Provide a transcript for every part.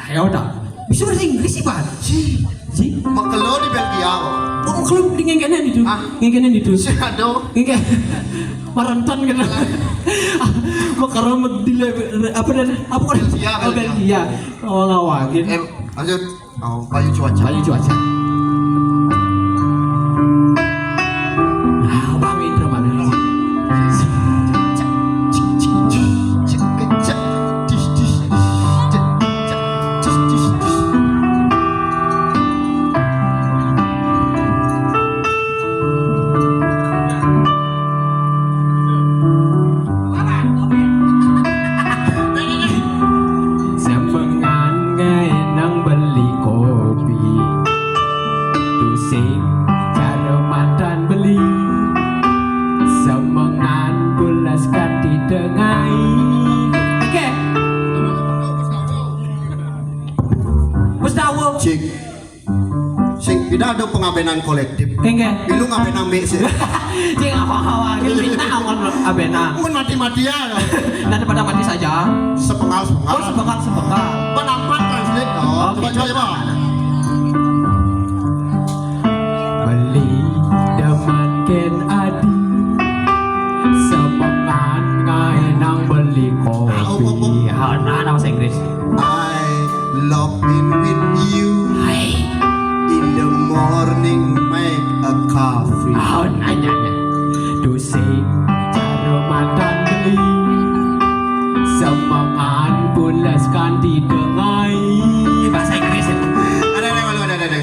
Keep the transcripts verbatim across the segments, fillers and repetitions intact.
Ya udah. Bisa bahasa Inggris sih, Pak. Si. Si. Mengkelo di Belgia kok. Oh, kalau di ngengkenen itu. Ah. Ngengkenen itu. Si, aduh. Ngengken. Marentan gitu. Makaro medile apa dan apa kan? Belgia, oh, Belgia. Belgia. Oh, ngawagin. Eh, lanjut. Oh, payu cuaca. Payu cuaca. Ah, Bang Indra mana? Semengan ngenang beli kopi. Tusing cara mantan beli. Semengan bulas ganti dengai. Oke. Wis tahu. Cik. Sing tidak ada pengabenan kolektif. Kengke. Ilu ngaben ambek sih. Cing apa hawa gitu, minta awan abena. Mun mati-matian. Daripada mati saja. Sepenggal, sepenggal. Oh, sepenggal, sepenggal. Penampak translate. Oh, coba, coba, coba. Beli demen ken adi. Semengan ngai nang beli kopi. Ah, oh, oh, oh. Hana, bahasa Inggris. I love in with you. Hai. In the morning make a coffee. Oh, nanya, nanya. Tusing cara mantan beli. Semengan bulas ganti dengai. Bahasa Inggris. Ada, ada, ada, ada, ada.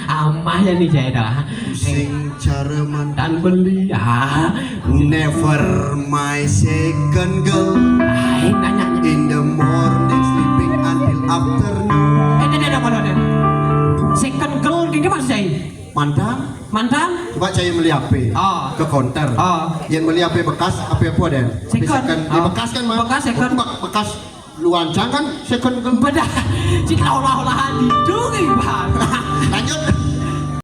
Amah ya nih saya dah. Sing cara mantan beli. Ah. Never my second girl. Hai, nanya. In the morning sleeping until afternoon. Eh, dah, dah, dah, dah, dah. Second girl, ini maksud saya. Mantan? Mantan? Coba saya beli H P. Oh. Ke konter. Oh. Yang beli H P bekas, H P apa deh? Second. Second. Oh. Bekas kan, Mas? Bekas, second. Be-, bekas luancang kan, second girl. Bedah. Cik olah-olahan itu, Bang. Lanjut.